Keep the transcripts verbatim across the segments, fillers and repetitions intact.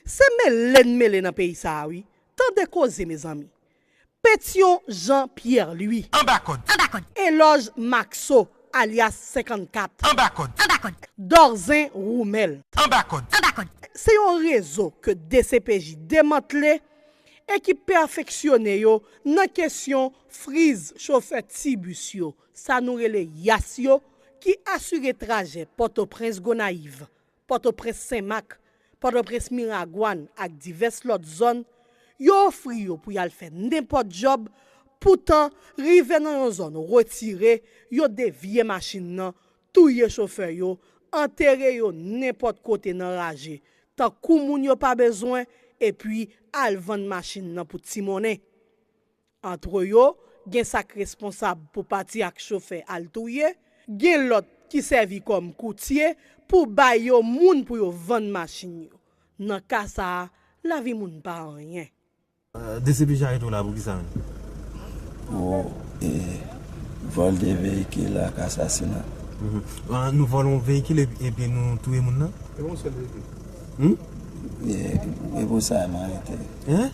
Se mele n mele nan peyi sa a wi. Tande koze mezanmi. Petyon Jean Pierre Louis. Anba kòd. Elòj Maxo alyas senkannkat. Anba kòd. Dòrzen Roumèl. Anba kòd. Se yon rezo ke D C P J demantle e ki pèfeksyone yo nan kesyon friz chofè ti bis yo, sa nou rele yas yo, ki asire trajè Pòtoprens Gonayiv, Pòtoprens Senmak, Pòtoprens Miragwàn ak divès lòt zòn, yo ofri yo pou y al fè nenpòt djòb, poutan, rive nan yon zòn retire, yo devye machin nan, touye chofè yo, antere yo nenpòt kote nan raje, tankou moun yo pa bezwen, epi al vann machin nan pou ti monnen. Antre yo, gen sa k responsab pou pati ak chofè al touye, gen lòt ki sèvi kòm koutye pou bay yo moun pou yo vann machin yo. Nan ka sa a, lavi moun pa anyen. D C P J arete w la pou kisa menm? Pou e, vòl de veyikil ak asasina. Nou vòlè yon veyikil epi nou touye moun nan? E pou yon sèl veyikil? E pou sa m arete. Hein?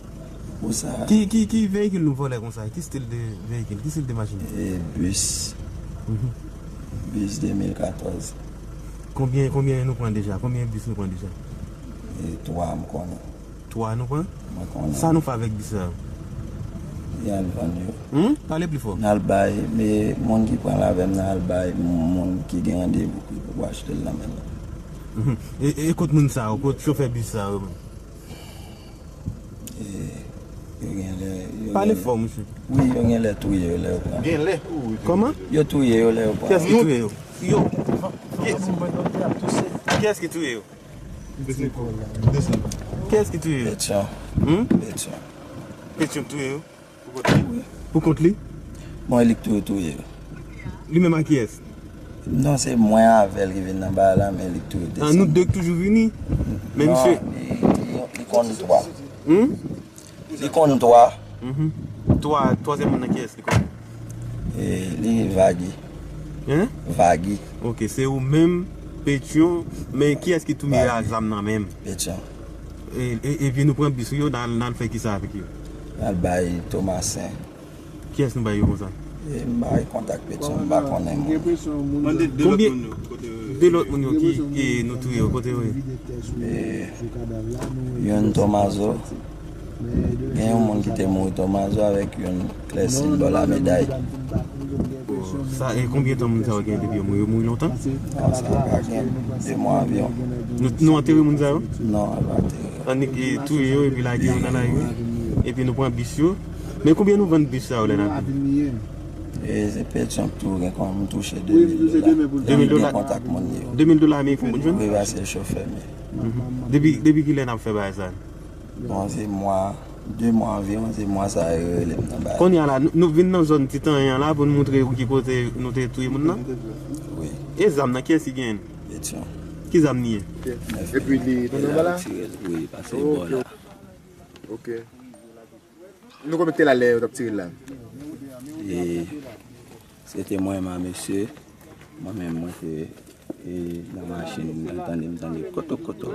Pou sa. Ki ki ki veyikil nou vòlè konsa? Ki stil de veyikil? Ki stil de machin? E bis. Bis de mil katòz. Konbyen konbyen nou pran deja? Konbyen bis nou pran deja? E twa m konnen. Twa nou pran? Mwen konnen. Sa nou fè avèk bis sa yo? Y al vann yo. Hmm? Pale pli fò. N al bay, men moun ki pran l avè m nan al bay moun ki gen randevou ki pou achte l nan men l. E, e kot moun sa yo, kot chofè bis sa yo menm? Yo gen lè. Pale fò, monchè. Wi, yo gen lè touye yo lè yo pran. Gen lè? Kòman? Yo touye yo lè yo pran. Kiyès ki touye yo? Yo. Kiyès ki touye yo? Kiyès ki touye yo? Petyon. Hmm? Petyon. Petyon touye yo? Pou kont li? Bon, e li k tou touye yo. Li menm ak kiyès? Non, se mwen avè l ki vin nan bagay la, men li k tou desann. Ah, nou de k toujou vini? Men misye. Non, li, li, li konn twa. Hmm? Li konn twa. Mhm. Twa, twazyèm moun nan kiyès li konn? E, li Vagi. Hein? Vagi. Ok, se ou menm, Petyon, men kiyès ki touye a zam nan menm? Petyon. E, e, epi nou pran bis yo, n al, n al fè kisa avèk yo? N al bay Tomasen. Kiyès nou bay yo konsa? E, m bay kontak Petyon, m pa konnen moun. Mande de lòt moun yo kote yo ye. De lòt moun yo ki, ki nou touye yo, kote yo ye? E, youn Tomazo. Gen yon moun ki te mouri Tomazo avèk youn Klèsin bò Lameday. Sa, e konbyen tan moun sa yo gen depi yo mouri? Yo mouri lontan? Non, sa pa gen de mwa anviwon. Nou, nou antere moun sa yo? Non, yo pa antere. Annik e touye yo epi lage yo nan lari. Epi nou pran bis yo. Men konbyen nou vann bis sa yo lè n ap vin? E se Petyon tou gen kòm m touche de mil dola. De mil dola? Gen kontak moun yo. De mil dola ameriken ou jwenn? Wi, paske chofè m ye. Depi, depi kilè n ap fè bagay sa? Bon, se mwa, de mwa anviwon, se mwa sa yo rele m nan bagay. Kounye a la, nou, nou vin nan zòn Titanyen an la pou n montre ou ki kote nou te touye moun nan? Wi. E zam nan, kiyès ki genyen l? Petyon. Ki zam li ye? Epi li tonbe anba la? Tire l, wi, pase bò la. Ok. Nou konbyen ki te la lè yo t ap tire l la? E se te mwen menm ak mesye. Mwen menm, mwen te e, nan machin, mwen tande, m tande koto koto.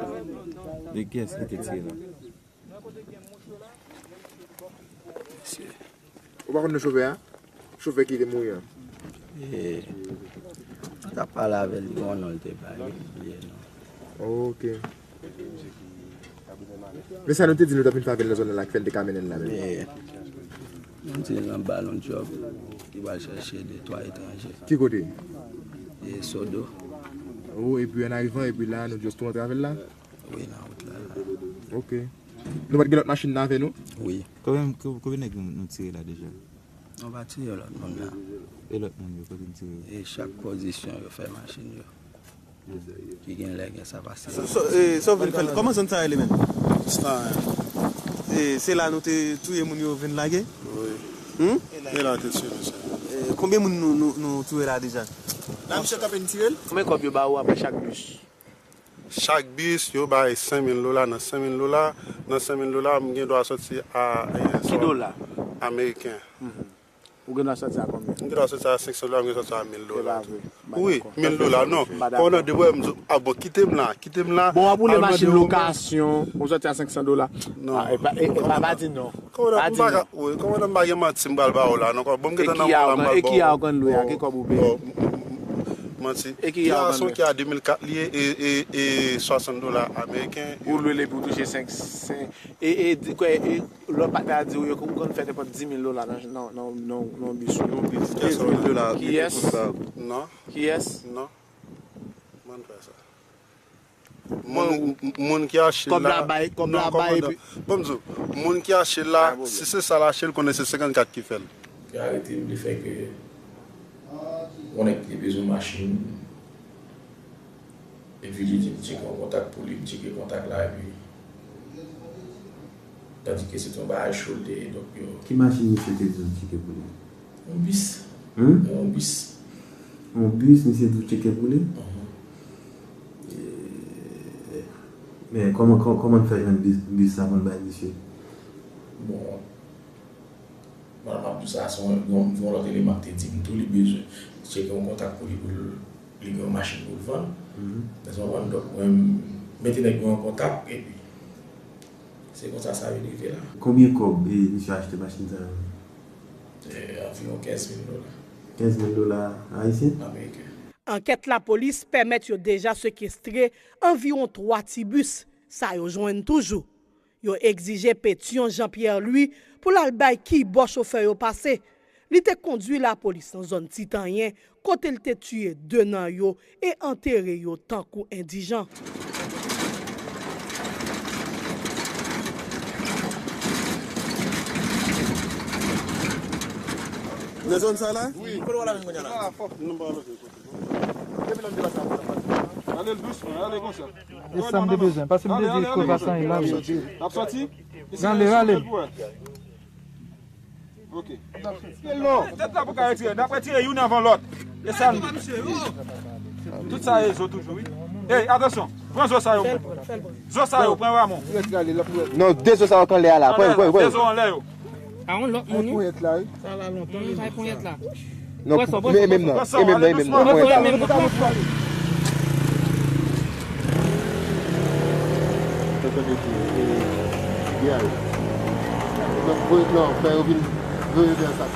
E kiyès ki te tire la? Mesye. Ou pa konn non chofè a? Chofè ki te mouri a? E, mwen t ap pale avè l, li gen yon non l te bay, m bliye non. Ok. Men sa nou te di nou t ap vin fè avè l nan zòn nan la ki fè n te ka mennen l la menm. E, nou di l n ap ba l yon djòb, li pral chèche de twa etranje. Ki kote? E Sodo. Oh, epi an arivan, epi la, nou just tou antre avè l la? Wi, nan wout la la. Ok. Nou pa t gen lòt machin nan avè nou? Wi. Konbyen, konbyen nèg nou, nou tire la deja? Nou pa tire lòt moun nan. E lòt moun yo, kote n tire yo? E chak pozisyon yo fè machin yo. Ki gen lè gen sa pase. So, so, e, sa w vin fè l? Kòman zòn sa rele menm? Star. E, se la nou te touye moun yo vin lage? Wi. Hmm? E la te tire misye. E, konbyen moun nou, nou, nou touye la deja? La misye kanpe n tire l. Konbyen kòb yo ba ou apre chak bis? Chak bis, yo bay senk mil dola. Nan senk mil dola, nan senk mil dola, m gen dwa sòti a, e, Ki dola? Ameriken. Ou gen dwa sòti a konbyen? M gen dwa sòti a senk san dola, m gen dwa sòti a mil dola tou. Wi, mil dola, non. Kòmandan, depi w wè m di w, a bon, kite m la, kite m la. Bon, w ap woule machin lokasyon, ou sòti a senk san dola. Non. E pa, e pa, pa di non. Kòmandan, m pa ka, wi, kòmandan, m pa gen manti m pral ba w la, non. Bon, m gentan nan mòn la, m pral ba w. E ki a w konn lwe a, ki kòb ou peye? Manti. E ki a w konn lwe? Ki a son ki a de mil kat li ye, e, e, e swasant dola ameriken. Ou lwe l epi w touche senk, senk, e, e, kwè, e, Lòt patnè a di w yo, ou konn fè nenpòt dis mil dola nan, nan, nan, nan, nan yon bis. Yon bis, kenz mil dola. Kiyès? Non. Kiyès? Non. Mwen fè sa. Moun, moun ki achte l la. Kòb la bay, kòb la bay, epi. Ban m di w, moun ki achte l la, si se sa l achte, l konnen se senkannkat ki fè l. Yo arete m, li fè ke yon nèg ki te bezwen machin, epi li di m tcheke yon kontak pou li, m tcheke kontak la, epi tandike se te yon bagay cho l te ye, donk yo. Ki machin misye te di w tcheke pou li? Yon bis. Yon bis. Yon bis, misye di w tcheke pou li? Men kòman, kòman n fè jwenn bis, bis sa pou n bay misye? Bon, Mwen, m ap di w sa, se yon, yon, yon lòt eleman ki te di m tou, li bezwen tcheke yon kontak pou li, pou l, li gen yon machin pou l vann. Èske w konprann? Donk, mwen, m mete nèg mwen an kontak, epi se konsa sa vin rive la. Konbyen kòb e misye achte machin sa yo? E, anviwon kenz mil dola. Kenz mil dola ayisyen? Ameriken. Ankèt lapolis pèmèt yo deja sekestre anviwon twa ti bis. Sa yo jwenn toujou. Yo egzije Pétion Jean Pierre Louis pou l al bay kibò chofè yo pase. Li te kondwi lapolis nan zòn Titanyen, kote l te tiye de nan yo e antere yo tankou endijan. Nan zòn sa la? Wi. Kote w al avè m kounye a la? Ale l dousman, ale konsa. E sa m te bezwen, paske m te di ko pa san e la. N ap sòti? Rale, rale. Ok. Tèt la pou ka retire, n ap retire youn anvan lòt. E sa n. Tout sa e zo toujou, wi. Ey, atansyon, pran zo sa yo. Zo sa yo, pran Ramon. Non, de zo sa yo k anlè a la. Pran, pran, pran. De zo anlè yo. A yon lòt moun wi. Sa la lontan wi. Bay ponyèt la. Non, e menm nan. E menm nan, e menm nan. Ponyèt la. Non, fè yo vin voye vè sa.